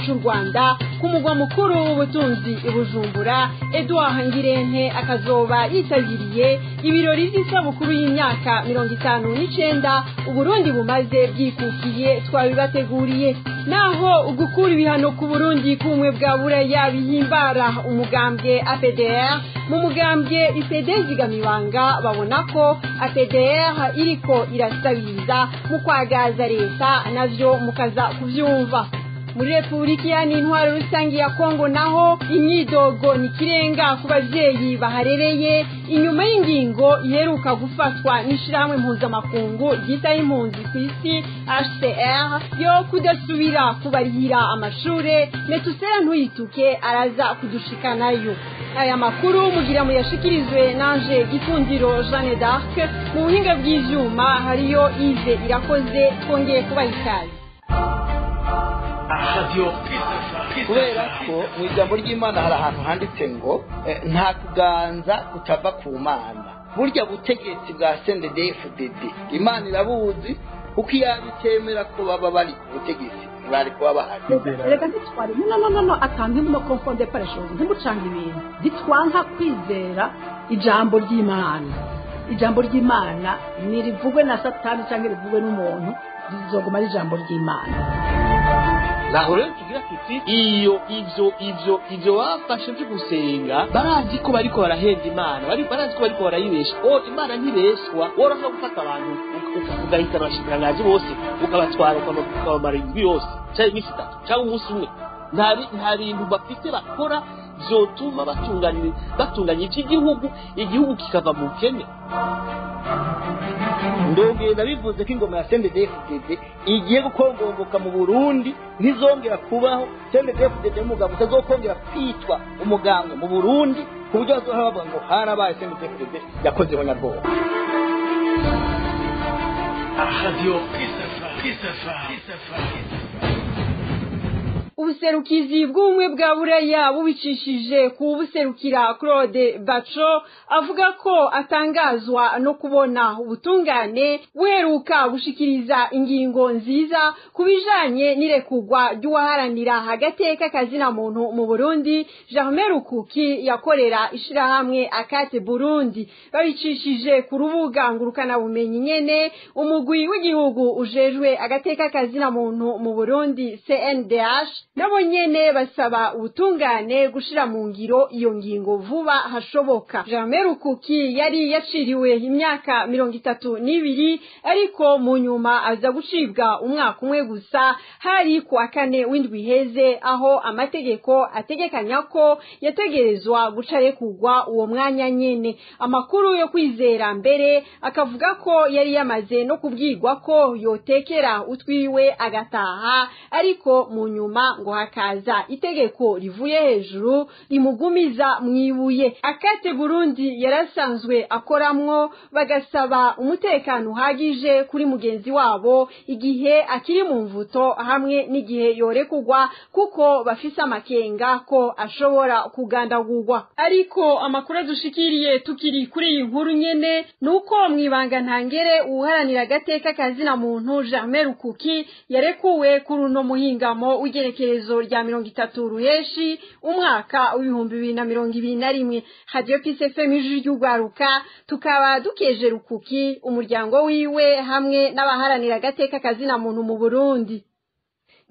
c'u Rwanda ku mugwa mukuru w'ubutunzi i Bujumbura. Edouard Ngirente akazoba yitabiriye ibirori vy'isabukuru y'imyaka 59 Uburundi bumaze bwikukiye. Twabibateguriye. Naho ugukura ibihano ku Burundi kumwe bwa Buraya bihimbara umugambwe APDR, mu mugambwe IPD Zigamibanga babona ko APDR iriko irasabiriza mu kwagaza leta, navyo mukaza kuvyumva. Muri Repubulika Iharanira Intwaro Rusange ya Kongo naho imyidogo ni kirenga ku bavyeyi baharereye inyuma y'ingingo iheruka gufatwa n'ishirahamwe mpuzamakungu ryitaho impunzi ku isi HCR yo kudasubira kubarihira amashure. Metusera Ntuyituke araza kudushikanayo. Aya makuru mugira muyashikirizwe nanje Gikundiro Jeanne d'Arc, mu buhinga bw'ivyuma hariyo Yves Irakoze. Twongeye kubaha ikaze. Kubera ko mu ijambo ry'Imana hari ahantu handitse ngo nta kuganza kutava ku Mana. Burya butegetsi bwa CNDD-FDD Imana irabuzi, kuko iyo itemera ko baba bari ku butegetsi bari kuba bahari. Reka ntitware, no, no, no, no, atange mu confondez pas les choses, ntimucange ibintu. Ntitwanka kwizera ijambo ry'Imana. Ijambo ry'Imana ntirivugwe na Satani cyangwa rivugwe n'umuntu, rizoguma ari ijambo ry'Imana. Naho rero tugira tuti iyo ivyo bafashe vyo gusenga, barazi ko bariko barahenda Imana, barazi ko bariko barayibesha. O Imana ntibeshwa. Worashobora gufata abantu ugahitana abashikiranganji bose, ukabatwara, ukabamara indwi yose canke iminsi 3 canke umunsi umwe. Nta bintu bafite bakora vyotuma batunganya ivy'igihugu, igihugu kikava mu bukene. Ndongera bivuze ko ingoma ya CNDD-FDD igiye gukongomboka mu Burundi, ntizongera kubaho. CNDD-FDD n'umugabo utazokongera kwitwa umugambwe mu Burundi, ku buryo bazohora bavuga ngo harabaye CNDD-FDD yakozeho nyabwoba. Ubuserukizi bw'Ubumwe bwa Buraya bubicishije ku buserukira Claude Baco avuga ko atangazwa no kubona ubutungane buheruka gushikiriza ingingo nziza ku bijanye n'irekugwa ry'uwaharanira agateka kazina muntu mu Burundi Germain Rukuki yakorera ishirahamwe Akate Burundi. Babicishije ku rubuga ngurukanabumenyi nyene, umugwi w'igihugu ujejwe agateka kazina muntu mu Burundi CNDH nabo nyene basaba ubutungane gushira mu ngiro iyo ngingo vuba hashoboka. Germain Rukuki yari yaciriwe imyaka 32, ariko mu nyuma aza gucibwa umwaka umwe gusa. Hari kuwa kane w'indwi iheze, aho amategeko ategekanya ko yategerezwa guca arekurwa uwo mwanya nyene. Amakuru yo kwizera mbere akavuga ko yari yamaze no kubwirwa ko yotekera utwiwe agataha, ariko mu nyuma ngo hakaza itegeko rivuye hejuru rimugumiza mwibuye. Akate Burundi yarasanzwe akoramwo bagasaba umutekano uhagije kuri mugenzi wabo igihe akiri mu mvuto hamwe n'igihe yorekugwa, kuko bafise amakenga ko ashobora kugandagurwa. Ariko amakuru adushikiriye tukiri kuri iyi nkuru nyene nuko mwibanga ntangere uharanira agateka kazina muntu Germain Rukuki yarekuwe kuri uno muhingamo w'igerekerezo rya 30 Ruheshi umwaka w'2021. Radio Peace FM ijwi ry'ugwaruka tukaba dukeje Rukuki, umuryango wiwe hamwe n'abaharanira agateka kazina muntu mu Burundi.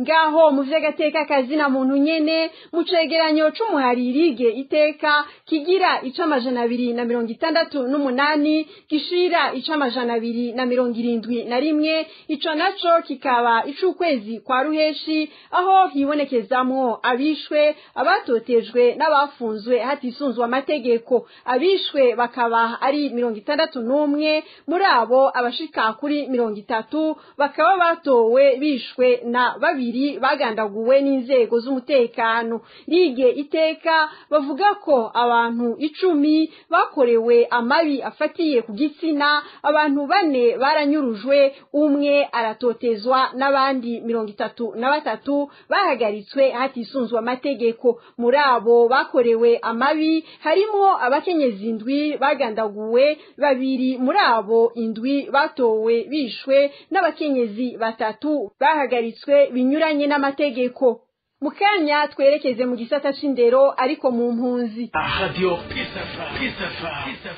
Ngaho mu vy'agateka kazina muntu nyene, mu cegeranyo c'umuharirige iteka kigira ic'268 gishira ic'271, ico naco kikaba ic'ukwezi kwa Ruheshi, aho hibonekezamwo abishwe, abatotejwe n'abafunzwe hatisunzwe amategeko. Abishwe bakaba ari 61, muri abo abashika kuri 30 bakaba batowe bishwe na babiri bagandaguwe n'inzego z'umutekano. Lige iteka bavuga ko abantu 10 bakorewe amabi afatiye ku gitsina, abantu 4 baranyurujwe, umwe aratotezwa n'abandi 33 bahagaritswe hatisunzwe amategeko. Muri abo bakorewe amabi harimo abakenyezi 7 bagandaguwe, 2 muri abo 7 batowe bishwe n'abakenyezi 3 bahagaritswe binyuranye n'amategeko. Mukanya twerekeze mu gisata c'indero ariko mu mpunzi. Radio Peace FM.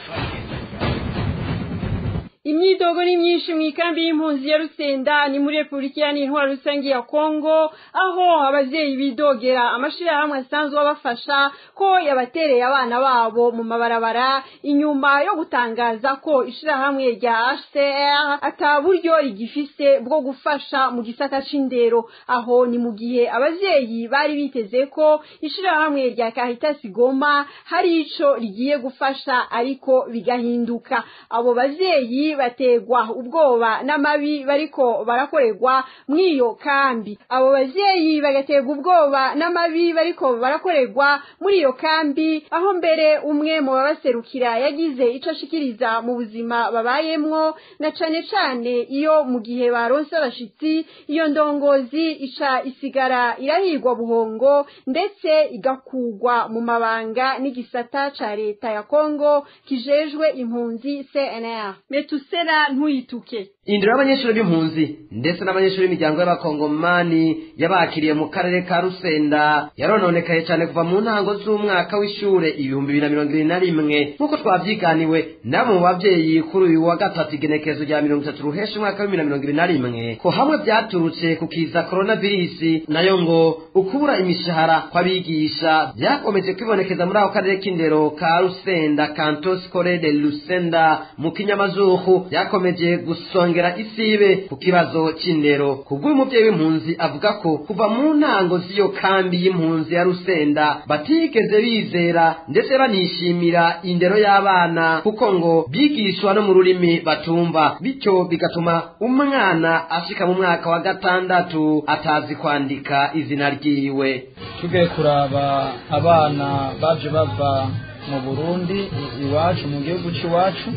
Imyidogo ni myinshi mu ikambi y'impunzi ya Rusenda ni muri Republika Iharanira Intwaro Rusange ya Kongo, aho abavyeyi bidogera amashirahamwe asanzwe abafasha ko yabatereye abana babo mu mabarabara inyuma yo gutangaza ko ishirahamwe rya HCR ata buryo rigifise bwo gufasha mu gisata c'indero. Aho ni mu gihe abavyeyi bari biteze ko ishirahamwe rya Caritas Goma hari ico rigiye gufasha ariko bigahinduka. Abo bavyeyi bategwa ubwoba n'amabi bariko barakorerwa mw'iyo kambi. Abo bavyeyi bagategwa ubwoba n'amabi bariko barakorerwa muri iyo kambi, aho mbere umwe mu babaserukira yagize ico ashikiriza mu buzima babayemwo, na cane cane iyo mu gihe baronse abashitsi iyo ndongozi ica isigara irahigwa buhongo ndetse igakugwa mu mabanga n'igisata ca leta ya Kongo kijejwe impunzi CNR. Metusera ntuyituke. Indero y'abanyeshuri b'impunzi ndetse n'abanyeshuri b'imiryango y'abakongomani yabakiriye mu karere ka Rusenda yarononekaye cyane kuva mu ntango z'umwaka w'ishure 2021, nk'uko twavyiganiwe nabo mu bavyeyi kuri uyu wa gatatu igenekerezo rya 30 Ruheshi umwaka wa 2021, ko hamwe vyaturutse ku kiza coronavirus, nayo ngo ukubura imishahara kw'abigisha vyakomeje kwibonekeza muri ako karere k'indero ka Rusenda, Canton Scolaire de Lusenda mu kinyamazuku, vyakomeje gusongera isibe ku kibazo c'indero. Kubw'uyu muvyeyi w'impunzi avuga ko kuva mu ntango z'iyo kambi y'impunzi ya Rusenda batigeze bizera ndetse banishimira indero y'abana, kuko ngo bigishwa no mu rurimi batumva, bityo bigatuma umwana ashika mu mwaka wa 6 atazi kwandika izina ryiwe. Tugiye kuraba abana baje bava mu Burundi iwacu mu gihugu c'iwacu,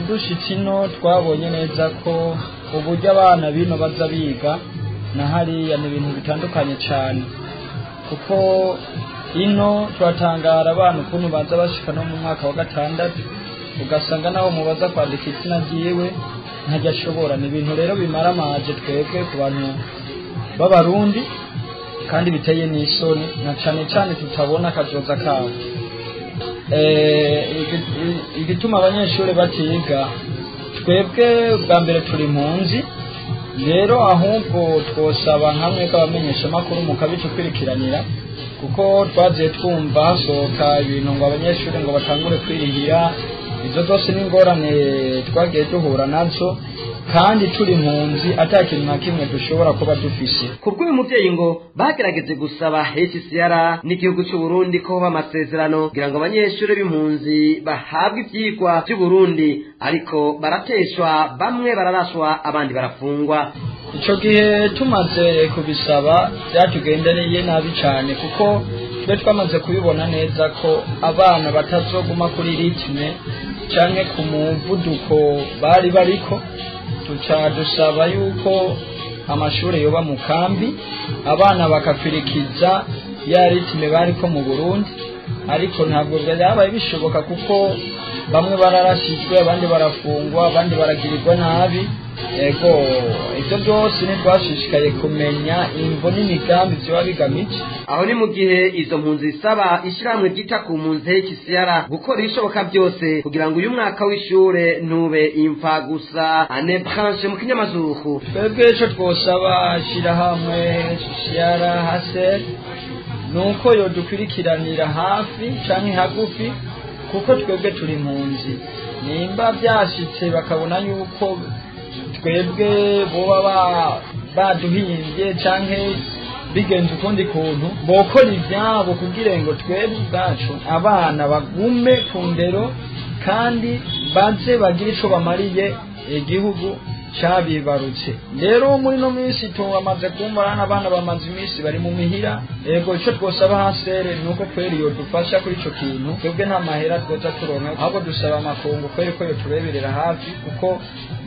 dushitse ino twabonye neza ko uburyo abana bino baza biga na hariya ni ibintu bitandukanye cyane, kuko ino twatangara abana ukuntu baza bashika no mu mwaka wa 6 ugasanga naho mubaza kwandika izina ryiwe ntajya ashobora. Ni ibintu rero bimara amaje twebwe ku bantu b'abarundi kandi biteye n'isoni, na cane cane tutabona akazoza kabo. Igituma abanyeshuri batiga, twebwe bwa mbere turi impunzi, rero ahubwo twosaba nkamwe k'abamenyeshamakuru mukabitukwirikiranira, kuko twagiye twumva hasohoka ibintu ngo abanyeshuri ngo batangure kwirihira. Izo zose n'ingorane twagiye duhura nazo kandi turi impunzi ata kintu na kimwe dushobora kuba dufise. Kubw'uyu muvyeyi ngo bagerageze gusaba HCR n'igihugu c'u Burundi ko amasezerano kugira ngo abanyeshuri b'impunzi bahabwe ivyigwa vy'u Burundi, ariko barateshwa, bamwe bararashwa, abandi barafungwa. Ico gihe tumaze kubisaba vyatugendereye nabi cane, kuko twe twamaze kubibona neza ko abana batazoguma kuri ritme canke ku muvuduko bari bariko. Tuca dusaba yuko amashuri yoba mu kambi, abana bakakwirikiza ya ritme bariko mu Burundi, ariko ntabwo byabaye bishoboka kuko bamwe bararashijwe, abandi barafungwa, abandi baragirirwa nabi. Ego ibyo byose ntitwashishikaye kumenya imvo n'imigambi vyoba bigamije. Aho ni mu gihe izo mpunzi zisaba ishirahamwe ryita ku mpunzi HCR gukora ibishoboka byose kugira ngo uyu mwaka w'ishure ntube imfa gusa. Ane branche mu kinyamazuku, twebwe ico twosaba ishirahamwe HCR HCR nuko yodukwirikiranira hafi canke hagufi, kuko twebwe turi impunzi. Nimba vyashitse bakabona yuko twebwe boba baduhimbye canke bigenze ukundi kuntu, bokora ivyabo kugira ngo twebwe ubwacu abana bagume ku ndero kandi baze bagire ico bamariye igihugu cabibarutse. Rero muri no minsi tumaze kumva abana bamaze iminsi bari mu mihira. Ego ico twosaba hasere nuko kweri yodufasha kuri ico kintu. Twebwe nta mahera twoza turonka, ahubwo dusaba amakungu kweri ko yotureberera hafi, kuko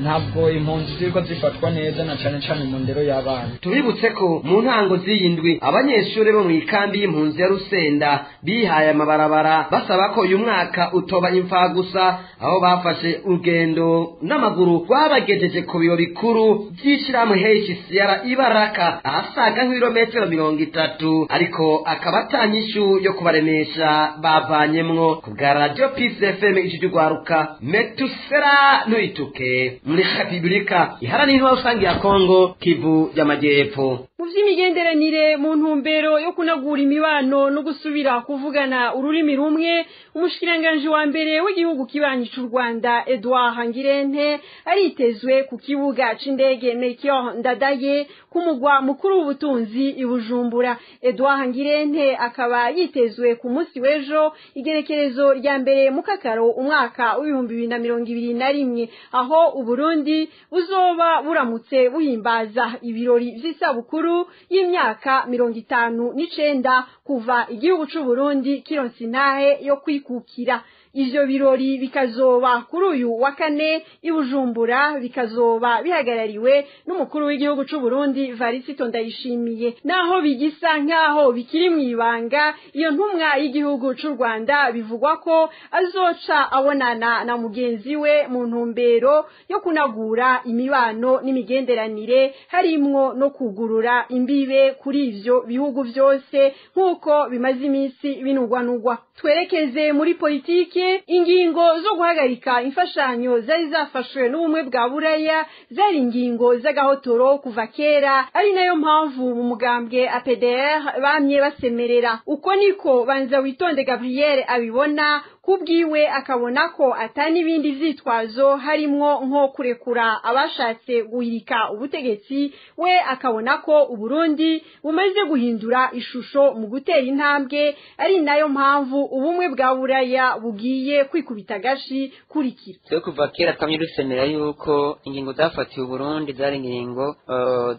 ntabwo impunzi ziriko zifatwa neza na cane cane mu ndero y'abana. Tubibutse ko mu ntango z'iyindwi abanyeshuri bo mu ikambi y'impunzi ya Rusenda bihaye amabarabara basaba ko uyu mwaka utoba imfa gusa, aho bafashe urugendo n'amaguru rwabagejeje ku biro bikuru by'ishirahamwe HCR Ibaraka ahasaga nk'ibirometero 30, ariko akaba atanyishu yo kubaremesha bavanyemwo. Ku bwa Radio Peace FM ijwi ry'urwaruka, Metusera Ntuituke muri Republika Iharanira Intwaro Rusange ya Kongo, Kivu y'Amajyepfo. Mu vy'imigenderanire, mu ntumbero yo kunagura imibano no gusubira kuvugana ururimi rumwe, umushikiranganji wa mbere w'igihugu kibanyi c'u Rwanda Edouard Ngirente aritezwe ku kibuga c'indege Melchior Ndadaye ku mugwa mukuru w'ubutunzi i Bujumbura. Edouard Ngirente akaba yitezwe ku munsi w'ejo, igerekerezo rya 1 Mukakaro umwaka w'2021, aho Uburundi buzoba buramutse buhimbaza ibirori vy'isabukuru y'imyaka 59 kuva igihugu c'u Burundi kironse intahe yo kwikukira. Ivyo birori bikazoba kuri uyu wa kane i Bujumbura, bikazoba bihagarariwe n'umukuru w'igihugu c'u Burundi Varisito Ndayishimiye. Naho bigisa nkaho bikiri mwibanga, iyo ntumwa y'igihugu c'u Rwanda bivugwa ko azoca abonana na mugenzi we mu ntumbero yo kunagura imibano n'imigenderanire, harimwo no kugurura imbibe kuri ivyo bihugu vyose nk'uko bimaze iminsi binugwanugwa. Twerekeze muri politike. Ingingo zo guhagarika imfashanyo zari zafashwe n'ubumwe bwa Buraya zari ingingo z'agahotoro kuva kera, ari nayo mpamvu mu mugambwe APDR bamye basemerera. Uko niko Banza Witonde Gabriel abibona. Kubwiwe akabona ko atani ibindi vyitwazo harimwo nko kurekura abashatse guhirika ubutegetsi. We akabona ko Uburundi bumaze guhindura ishusho mu gutera intambwe, ari nayo mpamvu ubumwe bwa Buraya bugiye kwikubita gashi. Kurikira. Twe kuva kera twamye dusemera yuko ingingo zafatiwe Uburundi zari ingingo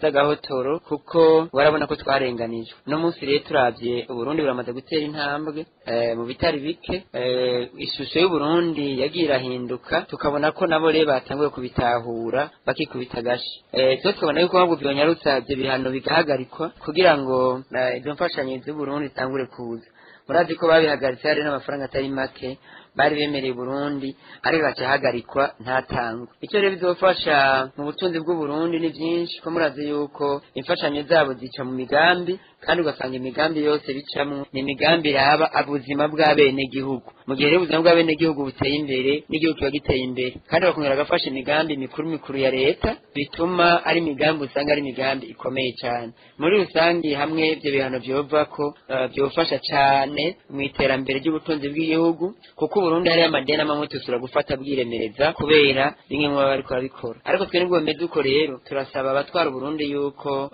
z'agahotoro, kuko barabona ko twarenganijwe. No munsi rero turavye Uburundi buramaze gutera intambwe mu bitari bike, ishusho y'Uburundi yagiye irahinduka, tukabona ko nabo rero batanguye kubitahura bakikubita gashi. Twe tukabona yuko ahubwo vyonyarutsa ivyo bihano bigahagarikwa kugira ngo izo mfashanyo z'Uburundi zitangure kuza. Murazi ko babihagaritse, hari n'amafaranga atari make bari bemereye Burundi ariko bacahagarikwa ntatangwe. Icyo rero bizofasha mu butunzi bw'Uburundi ni byinshi, ko murazi yuko imfashanyo zabo zica mu migambi, kandi ugasanga imigambi yose bicamwo ni imigambi iraba ubuzima bw'abenegihugu. Mu gihe rero ubuzima bw'abenegihugu buteye imbere, n'igihugu kiba giteye imbere, kandi bakongera bagafasha imigambi mikuru mikuru ya leta, bituma ari imigambi usanga ari imigambi ikomeye cyane. Muri rusange hamwe ibyo bihano vyovako vyofasha cyane mu iterambere ry'ubutunzi bw'igihugu, kuko Burundi hari amadeni amwe tusura gufata bwiremereza kubera bimwe mu bariko babikora. Ariko twe nibwo bimeze uko rero turasaba abatwara Burundi yuko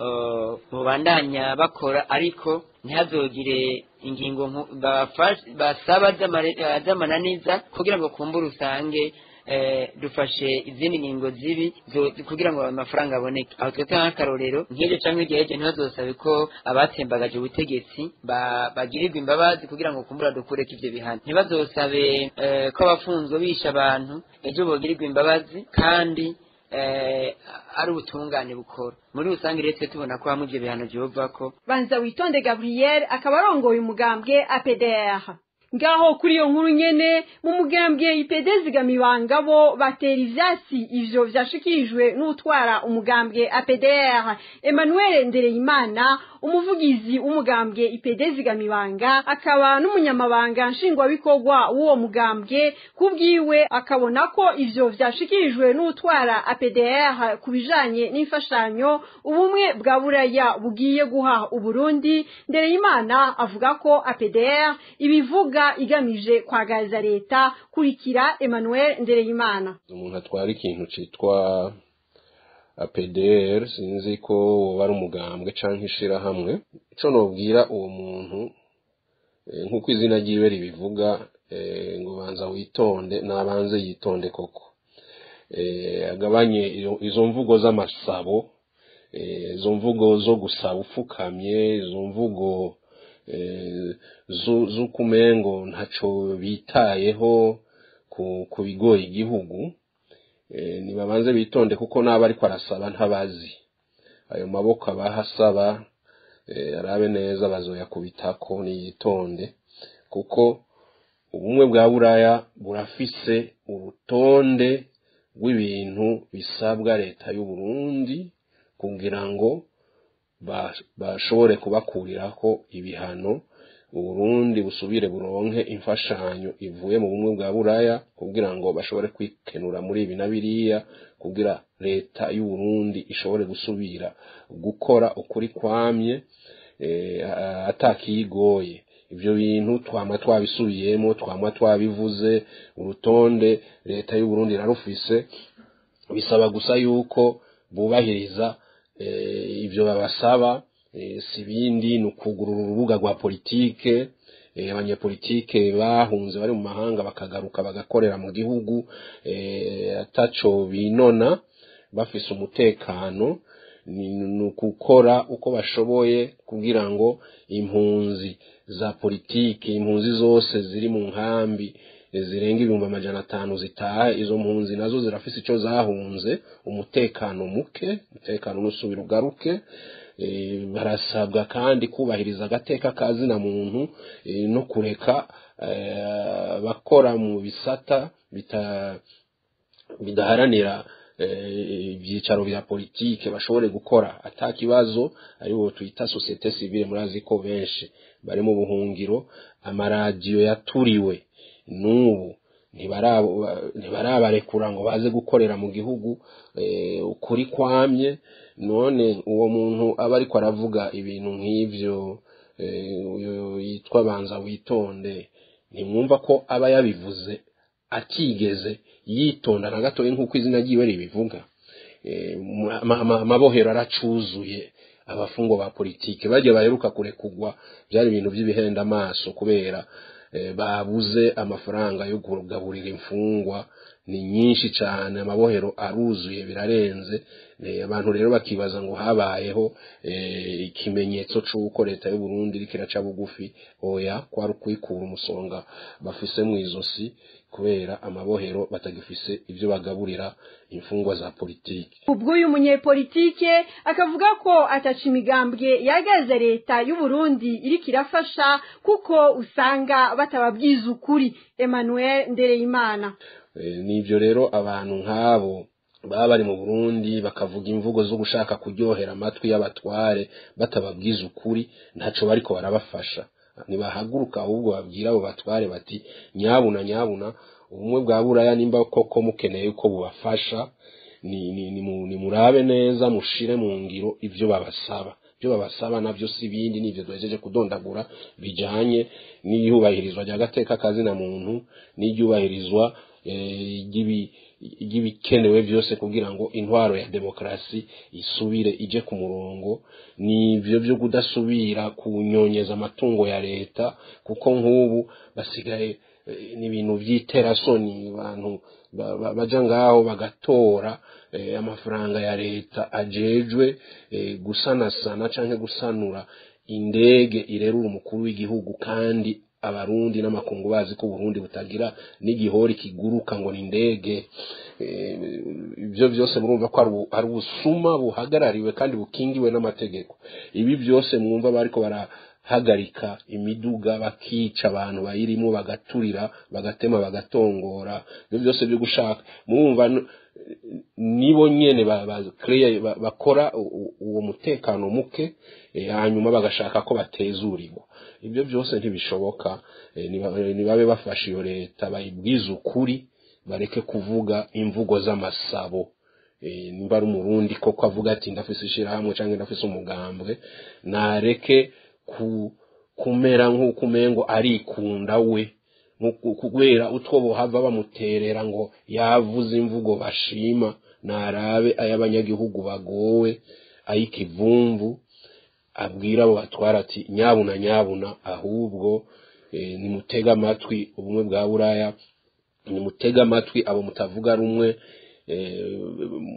mubandanya bakora, ariko ntihazogire ingingo basaba z'amananiza kugira ngo kumbure usange dufashe izindi ngingo zibi kugira ngo amafaranga aboneke. Aho twese nk'akarorero nk'ibyo canke igihe ntibazosabe ko abatsembagaje ubutegetsi bagirirwa imbabazi kugira ngo kumbura dukureko ivyo bihano. Ntibazosabe ko abafunzwe bisha abantu ejo bogirirwa imbabazi, kandi ari ubutungane bukora. Muri rusange rero tubona ko hamwe ivyo bihano vyovako. Banza Witonde Gabriel akaba arongoye umugambwe APDR. Ngaho kuri iyo nkuru nyene, mu mugambwe IPD Zigamibanga bo batera ivyatsi ivyo vyashikirijwe n'utwara umugambwe APDR Emmanuel Ndereyimana, umuvugizi w'umugambwe IPD Zigamibanga akaba n'umunyamabanga nshingwabikorwa w'uwo mugambwe. Kubwiwe akabona ko ivyo vyashikirijwe n'utwara APDR ku bijanye n'imfashanyo ubumwe bwa Buraya bugiye guha Uburundi. Ndereyimana avuga ko APDR ibivuga igamije kwagaza leta. Kurikira Emmanuel Ndereyimana. Umuntu atwara ikintu citwa APDR, sinzi ko bari umugambwe canke ishirahamwe. Ico nobwira uwo muntu, nkuko izina ryiwe ribivuga, ngo banza witonde, nabanze yitonde koko, agabanye izo mvugo z'amasabo, izo mvugo zo gusaba upfukamye, izo mvugo z'ukumengo ntaco bitayeho ku bigoye igihugu. Nibabanze bitonde kuko naba ariko arasaba ntabazi ayo maboko abahasaba, arabe neza bazoyakubitako. Niyitonde kuko ubumwe bwa Buraya burafise urutonde rw'ibintu bisabwa leta y'u Burundi kugira ngo bashobore kubakurirako ibihano, Uburundi busubire buronke imfashanyo ivuye mu bumwe bwa Buraya kugira ngo bashobore kwikenura muri ibi na biriya, kugira leta y'u Burundi ishobore gusubira gukora ukuri kwamye atakigoye. Ibyo bintu twama twabisubiyemo, twama twabivuze, urutonde leta y'u Burundi irarufise, bisaba gusa yuko bubahiriza ibyo babasaba. Si bindi ni ukugurura urubuga rwa politike, abanyepolitike bahunze bari mu mahanga bakagaruka bagakorera mu gihugu ataco binona, bafise umutekano. Ni ukukora uko bashoboye kugira ngo impunzi za politike, impunzi zose ziri mu nkambi zirenga 500,000 zitaha. Izo mpunzi nazo zirafise ico zahunze, umutekano muke, umutekano nusubira ugaruke. Barasabwa kandi kubahiriza agateka kazina muntu no kureka bakora mu bisata bidaharanira ibyicaro bya politike bashobore gukora atakibazo, aribo twita société civile. Murazi ko benshi bari mu buhungiro, amaradiyo yaturiwe n'ubu ntibarabarekura ngo baze gukorera mu gihugu ukuri kwamye. None uwo muntu aba ariko aravuga ibintu nk'ivyo yitwa Banza Witonde, ntimwumva ko aba yabivuze atigeze yitonda na gatoya nk'uko izina ryiwe ribivuga. Amabohero aracuzuye abafungwa ba politike bagiye baheruka kurekugwa, byari ibintu by'ibihenda amaso kubera babuze amafaranga yo kugaburira imfungwa ni nyinshi cyane, amabohero aruzuye birarenze. Abantu rero bakibaza ngo habayeho ikimenyetso c'uko leta y'u Burundi iriko iraca bugufi. Oya, kwari ukwikura umusonga bafise mu izosi kubera amabohero batagifise ibyo bagaburira imfungwa za politike. Ubwo uyu munyepolitike akavuga ko ataca imigambwe yagaze leta y'u Burundi iriko irafasha, kuko usanga batababwiza ukuri. Emmanuel Ndereyimana. Nivyo rero abantu nk'abo baba bari mu Burundi bakavuga imvugo zo gushaka kuryohera amatwi y'abatware batababwiza ukuri, ntaco bariko barabafasha. Nibahaguruka ahubwo babwira abo batware bati nyabuna nyabuna, ubumwe bwa Buraya nimba koko mukeneye ko bubafasha, ni murabe neza mushire mu ngiro ivyo babasaba. Ibyo babasaba navyo si bindi, nivyo duhejeje kudondagura bijanye n'iyubahirizwa rya gateka kazina muntu n'iryubahirizwa ry'ibikenewe byose kugira ngo intwaro ya demokrasi isubire ije ku murongo. Nivyo byo kudasubira kunyonyeza amatungo ya leta, kuko nk'ubu basigaye n'ibintu by'iterasoni, abantu baja ngaho bagatora amafaranga ya leta ajejwe gusanasana canke gusanura indege irerura umukuru w'igihugu, kandi abarundi n'amakungu bazi ko Burundi butagira n'igihori kiguruka ngo ni indege. Ibyo byose murumva ko ari ubusuma buhagarariwe kandi bukingiwe n'amategeko. Ibi byose mwumva bariko barahagarika imiduga, bakica abantu bayirimo, bagaturira, bagatema, bagatongora, ibyo byose byo gushaka murumva nibo nyene bakora uwo mutekano muke, hanyuma bagashaka ko batezurirwa. Ibyo byose ntibishoboka. Nibabe bafashe iyo leta bayibwize ukuri, bareke kuvuga imvugo z'amasabo. Nimba ari umurundi koko avuga ati ndafise ishirahamwe canke ndafise umugambwe, nareke kumera nk'uko umengo arikunda we, kubera utwo bohava bamuterera ngo yavuze imvugo bashima. Narabe ay'abanyagihugu bagowe ay'ikivumvu, abwira abo batwara ati nyabuna nyabuna, ahubwo nimutega amatwi ubumwe bwa Buraya, nimutega amatwi abo mutavuga rumwe,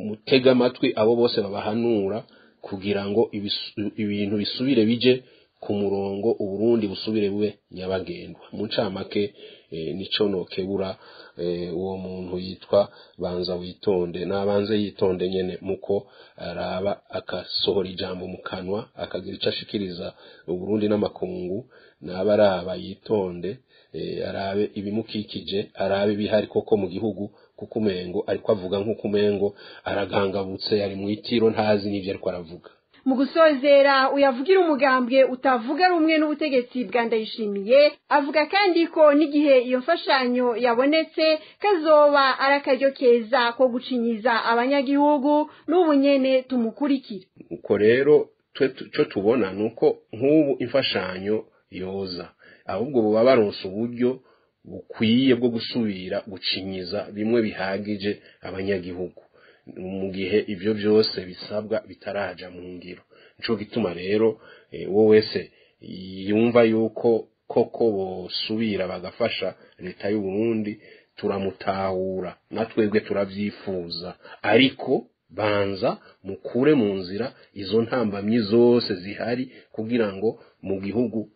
mutega amatwi abo bose babahanura, kugira ngo ibintu bisubire bije ku murongo, Uburundi busubire bube nyabagendwa. Mu ncamake nico nokebura uwo muntu yitwa Banza Witonde, nabanze yitonde nyene muko araba akasohora ijambo mu kanwa akagira ico ashikiriza Uburundi n'amakungu. Naba araba yitonde, arabe ibimukikije, arabe ibihari koko mu gihugu, kuko umengo ariko avuga nk'uko umengo aragangabutse, ari mu itiro, ntazi n'ivyo ariko aravuga. Mu gusozera, uyavugira umugambwe utavuga rumwe n'ubutegetsi bwa Ndayishimiye avuga kandi ko n'igihe iyo mfashanyo yabonetse kazoba ari akaryo keza ko gucinyiza abanyagihugu. N'ubu nyene tumukurikira. Uko rero twe cyo tubona nuko nk'ubu imfashanyo yoza, ahubwo buba baronse uburyo bukwiye bwo gusubira gucinyiza bimwe bihagije abanyagihugu, mu gihe ivyo byose bisabwa bitaraja mu ngiro. Nico gituma rero uwo wese yumva yuko koko bosubira bagafasha leta y'u Burundi, turamutahura, natwebwe turavyifuza, ariko banza mukure mu nzira izo ntambamyi zose zihari kugira ngo mu gihugu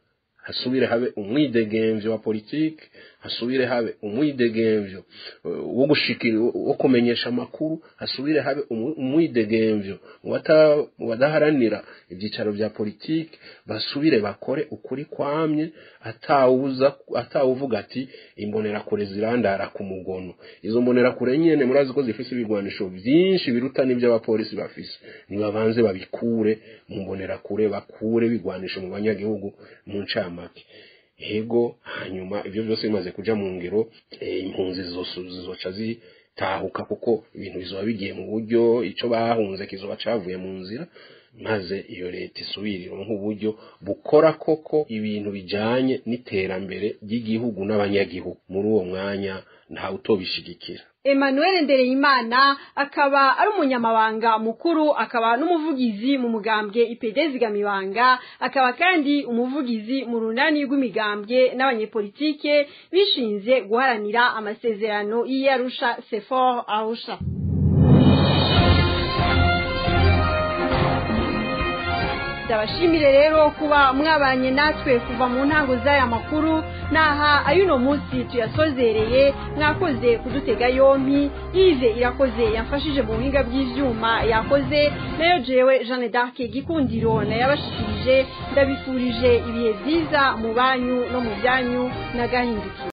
hasubire habe umwidegemvyo wa politike, hasubire habe umwidegemvyo wo gushikira, wo kumenyesha amakuru, hasubire habe umwidegemvyo mu badaharanira ibyicaro bya politike, basubire bakore ukuri kwamye, atawuza atawuvuga ati imbonerakure zirandara ku mugono. Izo mbonerakure nyene murazi ko zifise ibigwanisho byinshi biruta n'ibyo abapolisi bafise. Nibabanze babikure mu mbonerakure, bakure ibigwanisho mu banyagihugu mu ncamake. Ego, hanyuma ibyo byose bimaze kuja mu ngiro, impunzi zizoca zitahuka, kuko ibintu bizoba bigiye mu buryo, ico bahunze kizoba cavuye mu nzira, maze iyo leta isubire ironke uburyo bukora koko ibintu bijanye n'iterambere ry'igihugu n'abanyagihugu. Muri uwo mwanya ntawe utobishigikira. Emmanuel Ndereyimana akaba ari umunyamabanga mukuru, akaba n'umuvugizi mu mugambwe IPD Zigamibanga, akaba kandi umuvugizi mu runani rw'imigambwe n'abanyepolitike bishinze guharanira amasezerano y'Arusha, CFOR Arusha. Ndabashimire rero kuba mwabanye natwe kuva mu ntango z'aya makuru, naha ayuno munsi tuyasozereye. Mwakoze kudutega yompi. Yves Irakoze yamfashije mu buhinga bw'ivyuma yakoze, nayo jewe Jeanne d'Arc Gikundiro nayabashikirije. Ndabifurije ibihe byiza mu banyu no mu byanyu, nagahindukiye.